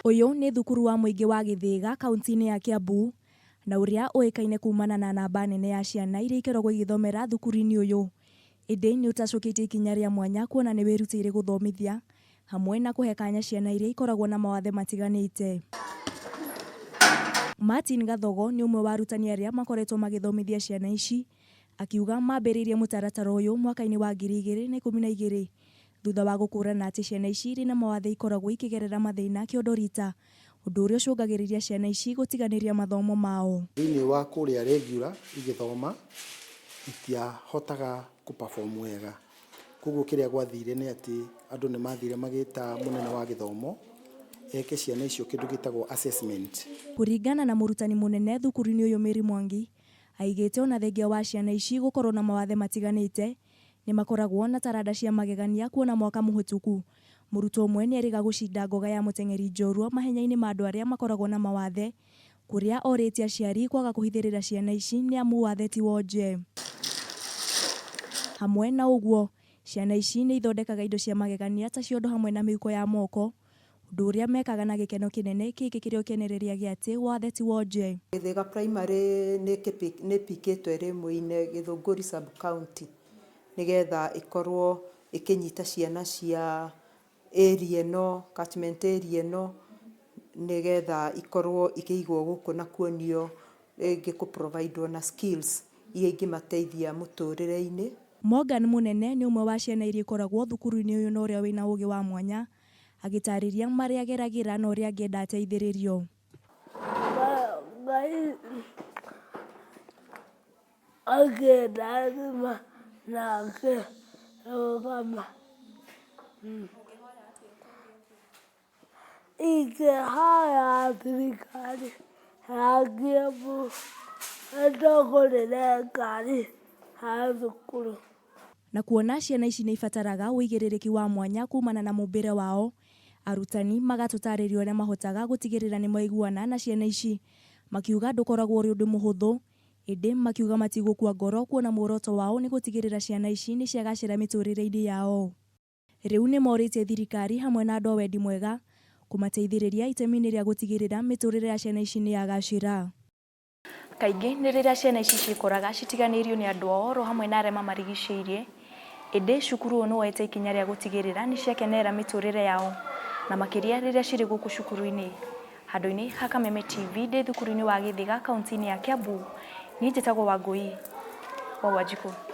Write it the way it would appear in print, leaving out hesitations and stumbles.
Ũyũ nĩ thukuru wa mũingĩ wa Gĩthĩga kaunti-inĩ ya Kiambu na ũrĩa ũĩkaine kumana na namba nene ya ciana iria ikoragwo igĩthomera thukuru-inĩ ũyũ. Ĩndĩ nĩ ũtacũkĩtie ikinya rĩa mwanya kuona nĩ wĩrutĩire gũthomithia hamwe na kũhe kanya ciana iria ikoragwo na mawathe matiganĩte. Martin Gathogo nĩ ũmwe wa arutani arĩa makoretwo magĩthomithia ciana ici, akiuga mambĩrĩirie mũtaratara ũyũ mwaka-inĩ wa 2012 thutha wa gũkũrana atĩ ciana ici irĩ na mawathe ikoragwo ikĩgerera mathĩna kĩondo rita, ũndũ ũrĩa ũcũngagĩrĩria ciana ici gũtiganĩria mathomo mao. Thĩinĩ wa kũrĩa regular igĩthoma itiahotaga kũ perform wega. Koguo kĩrĩa gwathire nĩ atĩ andũ nĩ mathire magĩta mũnene wa gĩthomo eke ciana icio kĩndũ gĩtagwo assessment. Kũringana na mũrutani mũnene thukuru-inĩ ũyũ Mary Mwangi, aigĩte ona thengia wa ciana ici gũkorwo na mawathe matiganĩte, nĩ makoragwo na taranda cia magegania kuona mwaka mũhĩtũku mũrutwo ũmwe nĩ erĩga gũcinda ngoga ya mũteng'eri njorua mahenya-inĩ ma andũ arĩa makoragwo na mawathe kũrĩa orĩtie aciari kwaga kũhithĩrĩra ciana ici nĩ amu wathe ti wonje. Hamwe na ũguo, ciana ici nĩ ithondekaga indo cia magegania ta ciondo hamwe na mĩhuko ya moko, ũndũ ũrĩa mekaga na gĩkeno kĩnene gĩkĩ kĩrĩ o kĩonereria gĩa atĩ wathe ti wonje. Gĩthĩga Primary nĩ ĩpikĩtwo ĩrĩ ĩmwe-inĩ Gĩthũngũri sub county nĩgetha ĩkorwo ĩkĩnyita ciana cia area ĩno, catchment area ĩno, nĩgetha ikorwo ikĩigwo gũkũ na kuonio rĩngĩ kũ provide wo na skills iria ingĩmateithia mũtũrĩre-inĩ. Morgan Mũnene nĩ ũmwe wa ciana iria ikoragwo thukuru-inĩ ũyũ na ũrĩa wĩna ũgĩ wa mwanya, agĩtarĩria marĩa ageragĩra na ũrĩa angĩenda ateithĩrĩrio. Ngai akĩndathima na akĩrũgama. Ingĩhoya thirikari ya Kiambu ĩtũgũrĩre ngari ya thukuru. Na kuona ciana ici nĩ ibataraga ũigĩrĩrĩki wa mwanya kumana na mũmbĩre wao, arutani magatũtarĩria ũrĩa mahotaga gũtigĩrĩra nĩ maiguana na ciana ici, makiuga ndũkoragwo ũrĩ ũndũ mũhũthũ, ĩndĩ makiuga matigũkua ngoro kuona muoroto wao nĩ gũtigĩrĩra ciana ici nĩ ciagacĩra mĩtũrĩre-inĩ yao. Rĩu nĩ morĩtie thirikari hamwe na andũ a wendi mwega kũmateithĩrĩria itemi-inĩ rĩa gũtigĩrĩra mĩtũrĩre ya ciana ici nĩ yagacĩra. Kaingĩ nĩ rĩrĩa ciana ici ciĩkoraga citiganĩirio nĩ andũ ao oro hamwe na arĩa mamarigicĩirie, ĩndĩ cukuru ũyũ nĩ woete ikinya rĩa gũtigĩrĩra nĩ ciakenerera mĩtũrĩre yao na makĩria rĩrĩa cirĩ gũkũ cukuru-inĩ. Handũ-inĩ ha Kameme TV ndĩ thukuru-inĩ wa Gĩthĩga kaunti-inĩ ya Kiambu, niĩ njĩtagwo Wangũi wa Wanjikũ.